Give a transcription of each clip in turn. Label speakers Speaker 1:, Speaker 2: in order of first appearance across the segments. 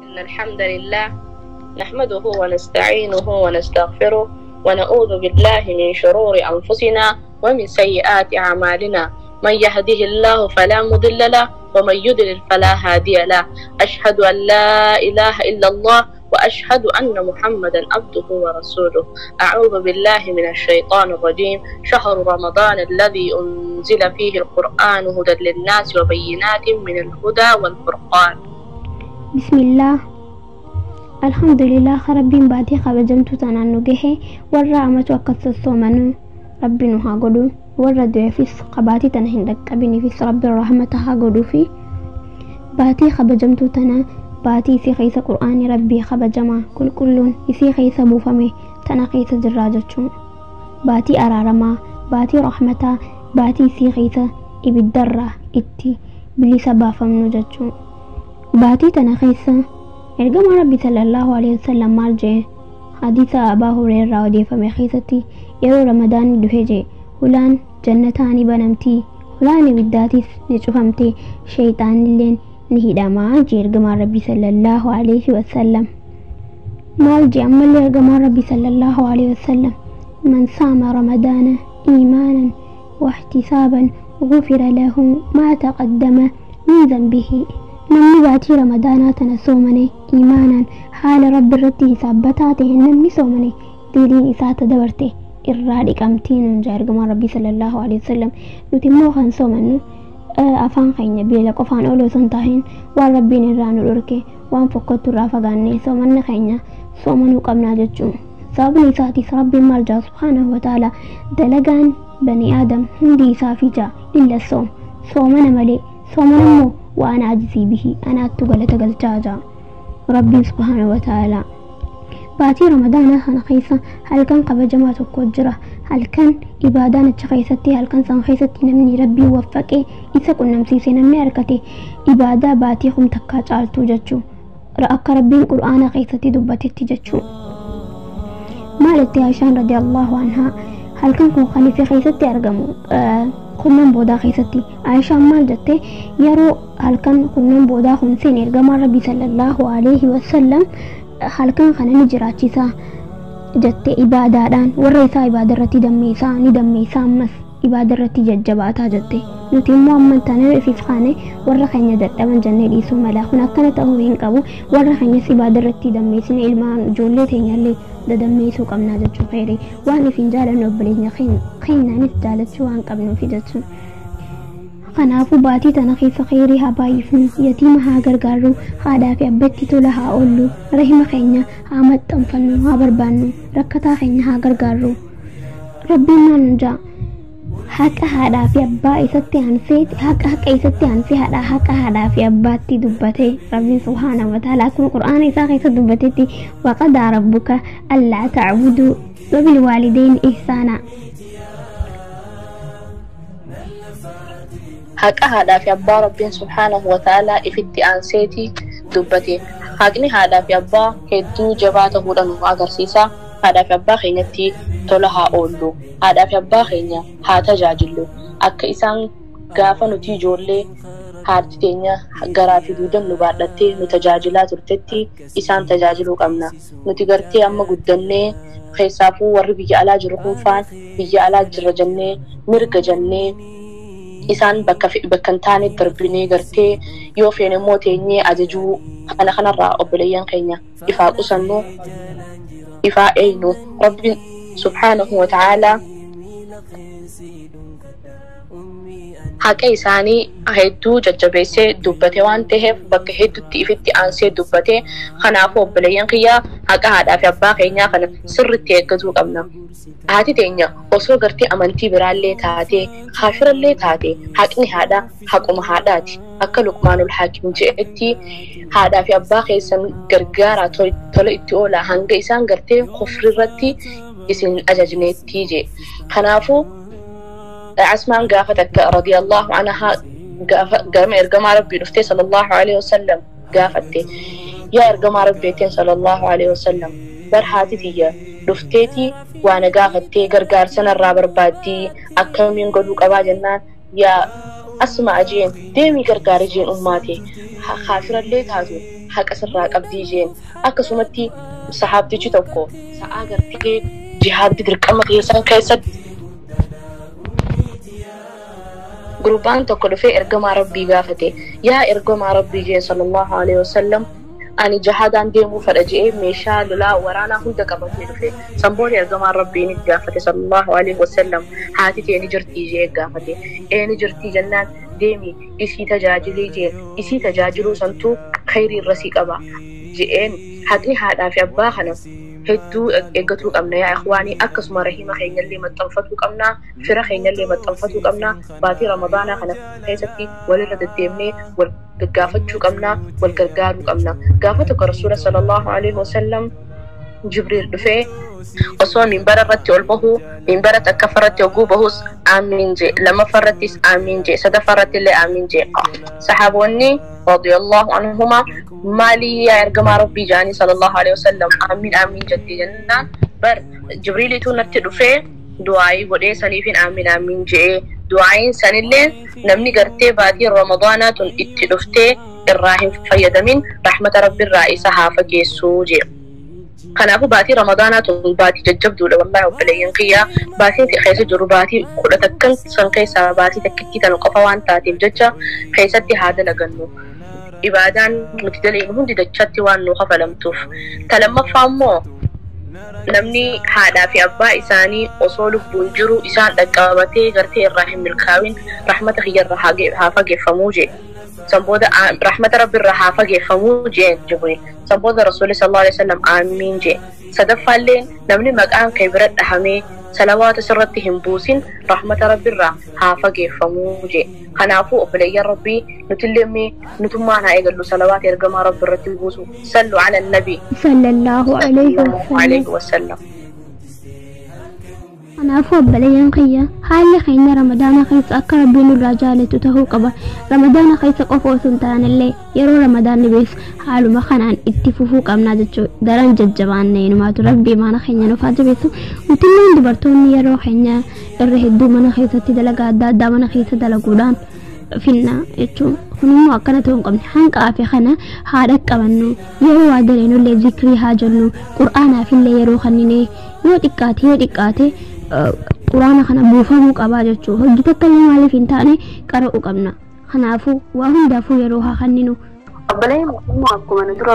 Speaker 1: إن الحمد لله نحمده ونستعينه ونستغفره ونعوذ بالله من شرور أنفسنا ومن سيئات أعمالنا. من يهده الله فلا مضل له ومن يضلل فلا هادي له. أشهد أن لا إله إلا الله وأشهد أن محمدا عبده ورسوله. أعوذ بالله من الشيطان الرجيم. شهر رمضان الذي أنزل فيه القرآن هدى للناس وبينات من الهدى والفرقان.
Speaker 2: بسم الله الحمد لله ربين باتي خبجمتو تنانو جهه ورا أمتو أكثر ربي نها قدو ورا دوفيس قباتي تنهندك أبني فيس رب الرحمة ها قدو في باتي خبجمتو تنا باتي سي خيس قرآن ربي خبجما كل كلون يسي خيس بوفمي تنا خيس جراجتشو باتي أرارما باتي رحمة باتي سي خيس إبدرة إتي بلي سبافم نجتشو باتي تنا خيس ergama rabbi sallallahu alaihi wasallam maal jee hadiisa Abaa Hureerraa odeeffame keessatti yeroo Ramadaanni dhufe jee hulaan jannataa ni banamti, hulaan ibiddaatis ni cufamti, sheeyxaanilleen ni hidhamaa jee ergamaan rabbi sallallahu alaihi wasallam. Maal jee ammallee ergamaan rabbi sallallahu alaihi wasallam man saama ramadaana iimaanan واحتسابا غفر له ما تقدم من ذنبه. Namni baatii ramadaanaa tana soomane iimaanaan haala rabbi irratti hisaabbataa ta'e namni soomane diliin isaa ta dabarte irraa dhiqamtii nun jaa ergamaan rabbii sallallahu alaihi wasallam. Nuti immoo kan soomannu afaan keenya beela qofaan ooluu osoo hin tahin waan rabbiin irraa nu dhorke waan fokkottu irraa fagaannee soomanni keenya soomanuu qabnaa jechuun. Sababni isaatis rabbiin maal jaa subhaanahu wa ta'ala dalagaan bani aadam hundi isaa fi jaa illa soom soomana malee soomana immoo وأنا أجزي به أنا أتقل تقل ربي سبحانه وتعالى. باتي رمضان أنا خيسة هل كان قبل جماعة كوجرة هل كان إبادان تخيستي هل كان سان خيستي نمني ربي وفقه إذا كنا مسيسي نمني أركتي إبادة باتي خم تكاج عالتو جتشو رأك ربي القرآن خيستي دبتي تجتشو. مالتي عشان رضي الله عنها هل كان كون خليفة خيستي أرقمو kurnan boodaa keessatti Aishaan maal jette yeroo halkan kurnan boodaa kun seen ergamaan rabbii sallallahu alaihi wasallam halkan kana ni jiraachisa jette ibaadaadhaan warra isaa ibaada irratti dammeessaa ni dammeessaa ammas ibaada irratti jajjabaataa jette. Nuti immoo amman tana ifiif kaane warra keenya dadhaban jennee dhiisuu mala kun akkana ta'uu hin qabu warra keenyas ibaada irratti dammeessine ilmaan ijoollee teenyallee dadammeessuu qabnaa jechuu feere waan ifin jaalannu obboleenya keenyaanis jaalachuu waan qabnuufi jechuun. Kanaafuu baatii tana keessa kheyrii haa baay'ifnu, yatiima haa gargaarru, haadhaa fi abbatti tola haa oollu, rahima keenya haa maxxanfannu, haa barbaannu, rakkataa keenya haa gargaarru. Rabbiin maal nu jaa haqa haadhaa fi abbaa isatti aansee haqa haqa isatti aansee haadhaa haqa haadhaa fi abbaatti dubbate rabbiin subhaanahu wa ta'ala akkuma qur'aana isaa keessa dubbatetti waqadaa rabbuka allaa ta'buduu wabilwaalidayni ihsaana.
Speaker 1: Haqa haadhaa fi abbaa rabbiin subhaanahu wa ta'ala ifitti aanseeti dubbate. Haqni haadhaa fi abbaa hedduu jabaa ta'uudha nu agarsiisa. Haadhaa fi abbaa keenyatti tola haa oollu, haadhaa fi abbaa keenya haa tajaajillu. Akka isaan gaafa nuti ijoollee haadhi teenya garaa fi duudan nu baadhattee nu tajaajilaa turtetti isaan tajaajiluu qabna. Nuti gartee amma guddannee keessaafuu warri biyya alaa jiru kunfaan biyya alaa jirra jennee mirga jennee isaan bakka hin taane darbinee gartee yoo feene immoo teenyee ajajuu kana kanarraa obboleeyyan keenya ifaa qusannu ifaa eeynu. Rabbiin subhaanahu wa ta'ala haqa isaanii hedduu jajjabeessee dubbate waan ta'eef bakka hedduutti ifitti aansee dubbate. Kanaafuu obboleeyyan kiyyaa haqa haadhaa fi abbaa keenyaa kana sirriitti eeggatuu qabna. Haati teenya osoo gartee amantii biraallee taatee kaafirallee taate haqni haadhaa haquma haadhaati. Akka Luqmaanul Haakim jedhetti haadhaa fi abbaa keessan gargaaraa tola itti oolaa hanga isaan gartee kufrirratti isin ajajneetti jee. Kanaafuu Asmaan gaafa takka radiyallahu anhaa gaafa garma ergamaa rabbii dhuftee sallallahu alaihi wasallam gaafatte yaa ergamaa rabbiitiin sallallahu alaihi wasallam bar haati tiyya dhufteeti waan gaafattee gargaarsa narraa barbaaddii akkamiin godhuu qabaa jennaan yaa asuma ajeen deemii gargaari jeen ummaate kaafirallee taatu Haqa sirraa qabdii jeen. Akkasumatti sahaabtichi tokko sa'aa gartee jihaaddi dirqama keessan keessatti gurbaan tokko dhufee ergamaa rabbii gaafate. Yaa ergamaa rabbii jeen sallallahu alaihi wasallam, ani jihaadaan deemuu fedha je'ee meeshaa lolaa waraanaa hunda qabatee dhufe. San booda ergamaan rabbii ni gaafate sallallahu alaihi wasallam, haati tee ni jirtii je'ee gaafate. Ee ni jirtii jennaan, deemi isii tajaajilii jeen, isii tajaajiluu santuu khayrii irra sii qaba je'een. Haqni haadhaa fi abbaa kana hedduu eeggatuu qabna yaa ikhwaanii. Akkasuma rahima keenyallee maxxanfatuu qabna, fira keenyallee maxxanfatuu qabna. Baatii ramadaanaa kana keessatti walirra deddeemnee wal gaggaafachuu qabna, wal gargaaruu qabna. Gaafa tokko rasuula sallallahu alaihi wasallam Jibriil dhufee osoo minbara irratti ol bahu, minbara takkaffaa irratti hogguu bahus amiin jee, lammaffaa irrattis amiin jee, sadaffaa irratti illee amiin jee. Sahaabonni radiyallahu anhuma maalii yaa ergamaa rabbii jaanii sallallahu alaihi wasallam amiin amiin jettee jennaan, bar Jibriilitu natti dhufee du'aayii godhee saniifin amiin amiin jee, du'aayiin sanillee namni gartee baatii ramadaanaa tun itti dhuftee irraa hin fayyadamin rahmata rabbiirraa isa haa fageessuu jee. Kanaafuu baatii ramadaanaa tun baatii jajjabduudha wallahi obboleeyyan kiyyaa. Baatiin keessa jiru baatii 11 san keessaa baatii takkittii tan qofa waan taateef jecha keessatti haa dalagannu. Ibaadaan nuti dalagnu hundi dachatti waan nu kafalamtuuf. Ta lammaffaa immoo namni haadhaa fi abbaa isaanii osoo lubbuun jiru isaan dhaqqabatee gartee irraa hin milkaa'in rahmata kiyyarraa haa fageeffamuu jee. San booda rahmata rabbiirraa haa fageeffamuu jeen Jibriil. San booda rasuulli sallallahu alaihi wasallam amiin jee. Sadaffaallee namni maqaan kee bira dhahamee salawaata sirratti hin buusin rahmata rabbiirraa haa fageeffamuu jee. Kanaafuu obboleeyyan rabbii, nutillee mee nutummaan haa eegallu salawaata ergamaa rabbi irratti buusu. Sallu ala nabii
Speaker 2: sallallahu alaihi
Speaker 1: alaihi wasallam.
Speaker 2: Kanaafuu obboleeyyan kiyya, haalli keenya ramadaana keessa akka rabbiin nurraa jaalatu ta'uu qaba. Ramadaana keessa qofa osoo hin taanellee yeroo ramadaanni bees haaluma kanaan itti fufuu qabnaa jechuudha. Daran jajjabaanne inumaatu rabbii mana keenya nuuf haa jabeessu. Nutilleen dubartoonni yeroo keenya irra hedduu mana keessatti dalagaa adda addaa mana keessa dalaguudhaan finna jechuun kun immoo akkana ta'uu hin qabne. Hanqaa fi kana haadha qabannu, yeroo waa daleenullee zikrii haa jennu, qur'aanaaf illee yeroo kannine yoo xiqqaate yoo xiqqaate quraana kana buufamuu qabaa jechuudha. Hojii takka illee maaliif hin taane qara'uu qabna. Kanaafuu waa hundaafuu yeroo haa kenninu.
Speaker 3: Obboleen immoo akkuma nu dura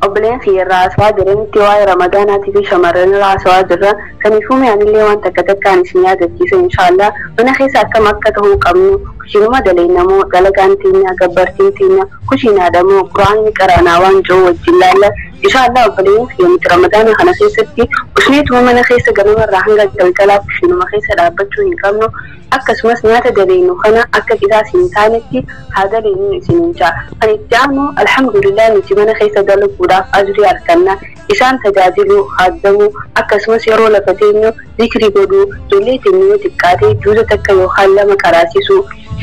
Speaker 3: obboleen fi irraa haasawaa jiranitti waa'ee ramadaanaatii fi shamarran irraa haasawaa jirra. Kanaafuu mi'aanillee waan takka takkaan isin yaadachiisa inshaallah. Mana keessa akkam akka ta'uu qabnu, kushiinuma daleenamoo dalagaan teenya gabbartiin teenya kushiinaadhamoo quraanni qaraanaa waan jiru wajjin laalla. Inshaallah obboleen fi nuti ramadaana kana keessatti usneetuma mana keessa ganamarraa hanga galgalaa kushiinuma keessa dhaabbachuu hin qabnu. Akkasumas nyaata daleenyu kana akka qisaas hin taanetti haa daleenyu isiniin jaa. Kan itti aanu alhamdulillah nuti mana keessa dalaguudhaaf ajrii arganna. Isaan tajaajiluu, haaddamuu, akkasumas yeroo lafa teenyu zikrii godhuu, ijoollee teenyu yoo xiqqaate juuza takka yookaan lama qaraasisuu,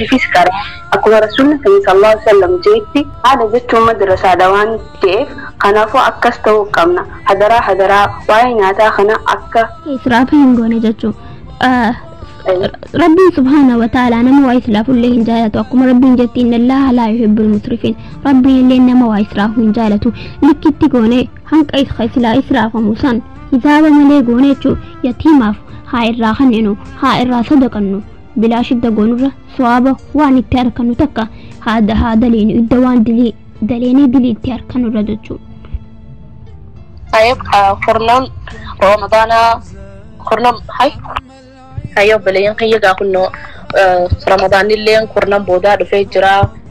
Speaker 3: ifis qara. Akkuma rasuulli keenya sallallahu alaihi wasallam jeetti haadha jechuun madrasaadha waan ta'eef kanaafuu akkas ta'uu qabna. Hadaraa hadaraa waa'ee nyaataa kana akka
Speaker 2: Israafa hin goone jechuudha. Rabbiin subhaana wa ta'ala nama waa israafullee hin jaalatu. Akkuma rabbiin jetti inna allaha laa yuhibbul musrifin, rabbiin illee nama waa israafu hin jaalatu. Likkitti goone hanqa islaa israafamu san hisaaba malee goone jechuun yatiimaaf haa irraa kenninu, haa irraa sadaqannu. Bilaa shidda goonurra sawaaba waan itti argannu takka haa daleenu idda waan dilii daleenee dilii itti argannurra jechuudha.
Speaker 1: طيب خرنان رمضان خرنان هاي هاي obboleeyyan kiyya, gaa kunno ramadaanni illee kurnan boodaa dhufee jira.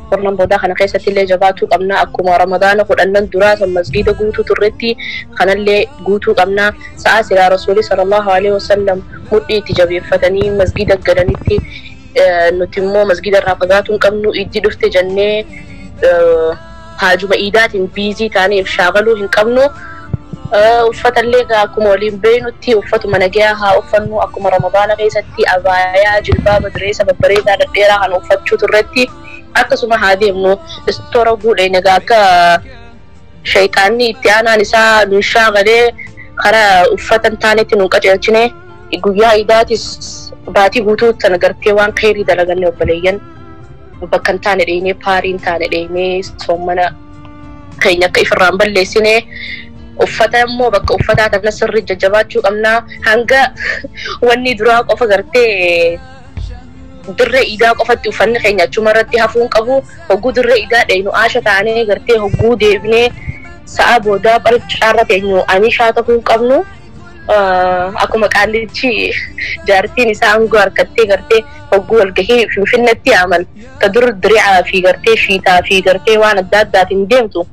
Speaker 1: Kurnan boodaa kana keessatti illee jabaatuu qabna. Akkuma ramadaana 10 duraa san masgiida guutuu turretti kanallee guutuu qabna. Sa'a silaa rasuulli sallallahu alaihi wasallam mudhii itti jabeeffatanii masgiida galanitti nuti immoo masgiida irraa fagaatuu hin qabnu. Iddi dhufte jennee haajuma iidaatiin biizii taaneef shaagaluu hin qabnu. Uffatallee akkuma waliin beeknutti uffatuma nagayaa haa uffannu. Akkuma ramadaana keessatti abaayaa, jilbaaba, direessa babbareedaa dhedheeraa kan uffachuu turretti akkasuma haa deemnu. Istoora guudhee nagaa akka shayxaanni itti aanaan isaa nu shaagalee karaa uffata hin taanetti nu qajeelchine. Guyyaa iidaatis baatii guutuu sana gartee waan kheyrii dalaganne obboleeyyan, bakka hin taane dheenee paarii hin taane dheenee soommana. keenya akka ifirraan balleessine uffata immoo bakka uffataa tana sirrii jajjabaachuu qabna. Hanga wanni duraa qofa gartee dirree idaa qofatti uffanni keenya achuma irratti hafuu hin qabu. Hogguu dirree idaa dheynu aasha taanee gartee hogguu deebinee sa'a boodaa barcaarra teenyu anishaa ta'uu hin qabnu. Akkuma qaallichi jaartiin isaa aangoo harkattee gartee hogguu walgahii Finfinneetti yaaman ta dur diri'aa fi gartee shiitaa fi gartee waan adda addaatiin deemtu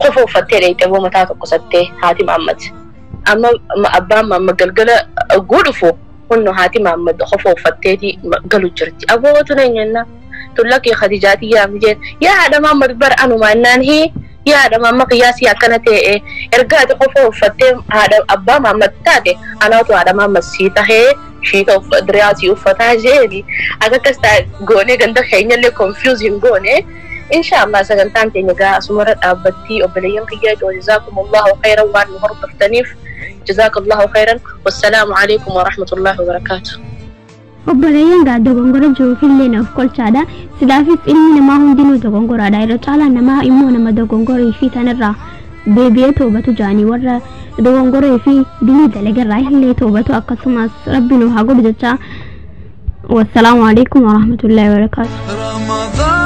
Speaker 1: qofa uffattee dheeyxee boo mataa tokkosattee haati Mahammad. Amma abbaan Mahammad galgala hogguu dhufu hunno haati Mahammad qofa uffatteeti galu jirti. Abootu na eenyennaa tullakii Khadijaatii yaami jeen yaa haadha Mahammad bar anuma innaan hii yaa haadha Mahammad qiyyaasii akkana ta'e erga ati qofa uffattee haadha abbaa Mahammad taate anaatu haadha Mahammad sii tahee shiita diriyaa sii uffataa jeeni akka akkas ta'a goonee ganda keenyallee confuse hin goone. Inshallah sagantaan teenya gaa asumarra dhaabbattii obboleeyyan kiyya jazaakumullahu khayran waan nu hordoftaniif jazaakallahu khayran wassalaamu alaikum warahmatullahi wabarakaatuh.
Speaker 2: Obboleeyyan gaa dogongora jiruufillee naaf kolchaadha. Silaafis ilmi namaa hundinuu dogongoraadha. Irra caalaa namaa immoo nama dogongorii fi sanarraa deebi'ee toobatu jaanii warra dogongorii fi dilii dalagarraa illee toobatu akkasumas rabbi nu haa godhu jecha. Wassalaamu alaikum warahmatullahi wabarakaatuh.
Speaker 4: رمضان.